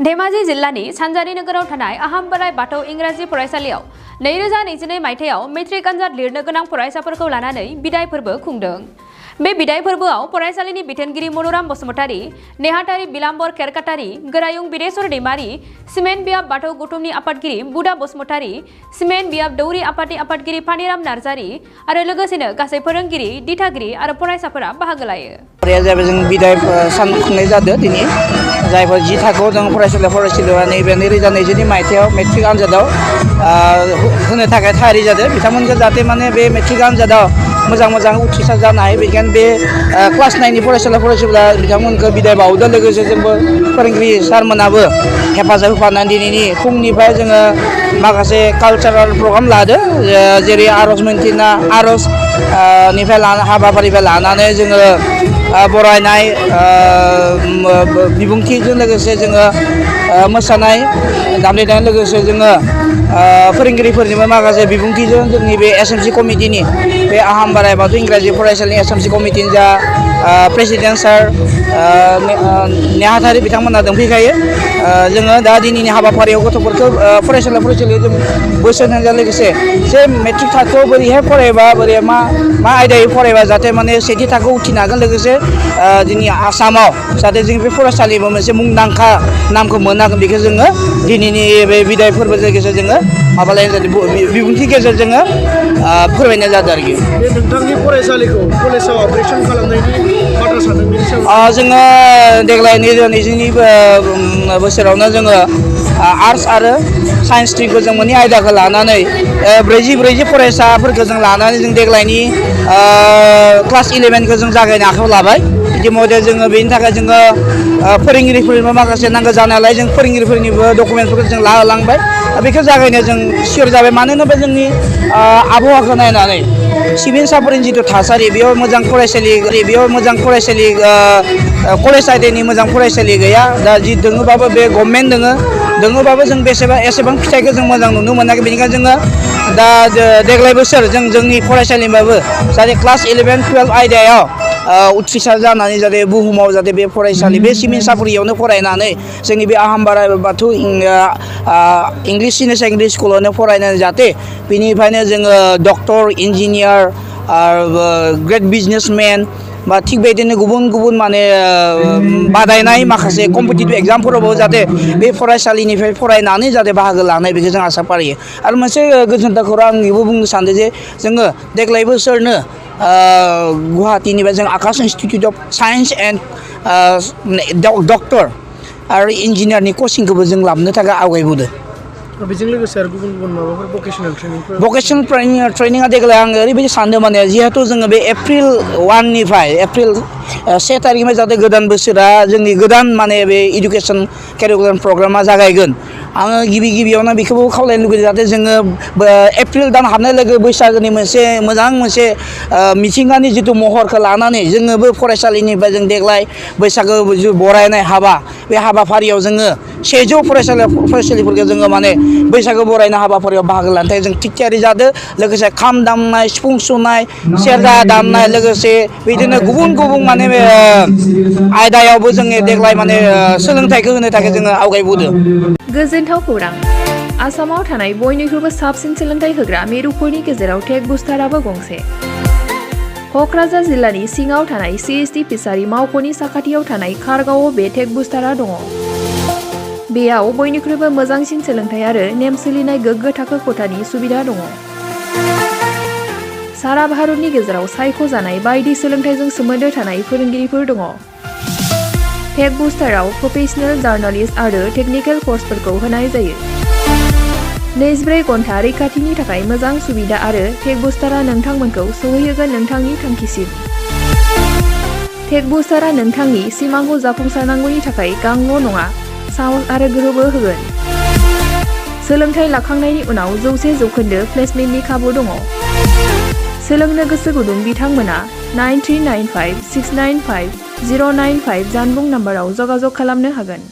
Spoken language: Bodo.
धेमाजि जिल्लानि सानजारि नोगोराव थानाय आहामबाराय बाथौ इंराजि फरायसालियाव 2022 मायथाइयाव मेट्रिक आनजाद लिरनो गोनां फरायसाफोरखौ लानानै बिदाय फोरबो खुंदों। बे बिदाय फोरबोआव फरायसालिनि बिथोनगिरि मन'राम बसुमतारी, नेहाथारि बिलाम्बर खेरखातारि, गोरायुं बिदेश्वर दैमारि, सिमेन्ट बियाब बाथौ गौथुमनि आफादगिरि बुदा बसुमतारी, सिमेन्ट बियाब दौरि आफादनि आफादगिरि पानिराम नार्जारि आरो लोगोसेनो गासै फोरोंगिरि, दिथागिरि आरो फरायसाफोरा बाहागो लायो। जों बिदाय सान खुंनाय जादों दिनै जायफोर जि थाखोआव जों फरायसालिया नैबे 2022 मायथाइयाव मेट्रिक आनजादाव होनो थाखाय थायारि जादों। बिथांमोनखौ जाहाथे माने बे मेट्रिक आनजादाव मोजां उथ्रिसार जानो हायो बेनिखायनो बे क्लास 9 नि फरायसाफोरा बिथांमोनखौ बिदाय बावदों। लोगोसे जोंबो फोरोंगिरि सारमोनाबो हेफाजाब होफानानै दिनैनि फुंनिफ्राय जोङो माखासे कालचारेल प्रग्राम लादों जेरै आर'ज मोन्थिना आर'ज निफ्राय हाबाफारिनिफ्राय लानानै जोङो बरायनाय बिबुंथिजों लोगोसे जोङो मोसानाय दामनाय लोगोसे जोङो फोरोंगिरिफोरनिबो माखासे बिबुंथिजों जोंनि बे एसएमसि कमिटिनि बे आहामबाराय बाथौ इंराजि फरायसालिनि एसएमसि कमिटिनि जा प्रेसिडेन्ट सार नेहाथारि बिथांमोना दंफैखायो। जोङो दा दिनैनि हाबाफारियाव गथ'फोरखौ फरायसालियाव जों बोसोन होनायजों लोगोसे जे मेट्रिक थाखोआव बोरैहाय फरायबा बोरै मा आयदायै फरायबा जाहाथे माने सेथि थाखोआव उथ्रिनो हागोन। लोगोसे जोंनि आसामाव जाहाथे जोंनि बे फरायसालियाव मोनसे मुंदांखा नामखौ मोननो हागोन बेखौ जोङो दिनैनि बे बिदाय फोरबो लोगोसे जोङो माबालायनाय जादों बिबुंथि गेजेरजों जोङो फोरमायनाय जादों आरोखि। बे नोंथांनि फरायसालिखौ कलेजाव आपग्रेडसन खालामनायनि बाथ्रा सानदों बेनि सायाव जोङो देग्लाय 2022 बोसोरावनो जोङो आर्ट्स आरो साइन्स स्ट्रिमखौ जों मोननै आयदाखौ लानानै 40 फरायसाफोरखौ जों लानानै जों देग्लायनि क्लास 11खौ जों जागायनो आखायाव लाबाय। इतिमध्य जोङो बेनि थाखाय जोङो फोरोंगिरिफोरनिबो माखासे नांगौ जानायलाय जों फोरोंगिरिफोरनिबो डकुमेन्टफोरखौ जों लालांबाय। बेखौ जागायनो जों सियर जाबाय मानो होनोबा जोंनि आबहावाखौ नायनानै सिभिल साफोरनि जिथु थासारि बेयाव मोजां फरायसालि कलेज आयदानि मोजां फरायसालि गैया। दा जि दोङोबाबो बे गभर्नमेन्ट दोङोबाबो जों एसेबां फिथाइखौ जों मोजां नुनो मोनाखै। बेनिखायनो जोङो दा देग्लाय बोसोर जोंनि फरायसालिनिबाबो जाहाथे क्लास 11, 12 आयदायाव उथ्रिसार जानानै जाहाथे बुहुमाव जाहाथे बे फरायसालि बे सिभिल साफरियावनो फरायनानै जोंनि बे आहामबाराय बाथौ इंलिस सिनियर सेकेन्डारि स्कुलावनो फरायनानै जाहाथे बेनिफ्रायनो जोङो डक्टर, इन्जिनियार, ग्रेट बिजनेसमेन बा थिग बेबायदिनो गुबुन माने बादायनाय माखासे कम्पिटिटिभ एग्जामफोरावबो जाहाथे बे फरायसालिनिफ्राय फरायनानै जाहाथे बाहागो लानाय बेखौ जों आसा फारियो। आरो मोनसे गोजोनथाव खौरां आं बेबो बुंनो सानदों जे जोङो देग्लाय बोसोरनो गुवाहाटीनिफ्राय जों Aakash institute of science and doctor आरो इन्जिनियारनि कचिंखौबो जों लाबोनो थाखाय आवगायबोदों। बेजों लोगोसे आरो गुबुन माबाफोर भकेसनेल ट्रेनिङा देग्लाय आं ओरैबायदि सानदों माने जिहेथु जोङो बे एप्रिल 1 थारिखनिफ्राय जाहाथे गोदान बोसोरा जोंनि गोदान माने बे इडुकेसन कारिकुलाम प्रग्रामा जागायगोन। आङो गिबियावनो बेखौबो खावलायनो लुगैदों जाहाथे जोङो एप्रिल दान हाबनाय लोगो बैसागोनि मोजां मोनसे मिथिंगानि जिथु महरखौ लानानै जोङोबो फरायसालिनिफ्राय जों देग्लाय बैसागो बरायनाय हाबा बे हाबाफारियाव जोङो 100 फरायसालिफोरखौ जोङो माने बैसागो बरायनाय हाबाफारियाव बाहागो लानो थाखाय जों थिग थियारि जादों। लोगोसे खाम दामनाय, सिफुं सुनाय, सेरजा दामनाय लोगोसे बिदिनो गुबुन माने आयदायावबो जोङो देग्लाय माने सोलोंथाइखौ होनो थाखाय जोङो आवगायबोदों। गोजोनथाव खौरां। आसामाव थानाय बयनिख्रुइबो साबसिन सोलोंथाइ होग्रा मिरुफोरनि गेजेराव टेक बुस्टाराबो गंसे। क'क्राझार जिल्लानि सिङाव थानाय CST फिसारि मावख'नि साखाथियाव थानाय खारगावआव बे टेक बुस्टारा दङ। बेयाव बयनिख्रुइबो मोजांसिन सोलोंथाइ आरो नेम सोलिनाय गोग्गो थाखो खथानि सुबिदा दङ। सारा भारतनि गेजेराव सायख'जानाय बायदि सोलोंथाइजों सोमोन्दो थानाय फोरोंगिरिफोर दङ। टेक बुस्टाराव प्रफेशनेल जार्नालिस्ट आरो टेकनिकेल कर्सफोरखौ होनाय जायो। 24 घन्टा रैखाथिनि थाखाय मोजां सुबिदा आरो टेक बुस्टारा नोंथांमोनखौ सौहैहोगोन नोंथांनि थांखिसिम। टेक बुस्टारा नोंथांनि सिमांखौ जाफुंसारनांगौनि थाखाय गांल' नङा साहस आरो गोहोबो होगोन। सोलोंथाइ लाखांनायनि उनाव 100% प्लेसमेन्टनि खाबु दङ। सोलोंनो गोसो गुदुं बिथांमोना 9395695095 जानबुं नाम्बाराव जगाजग खालामनो हागोन।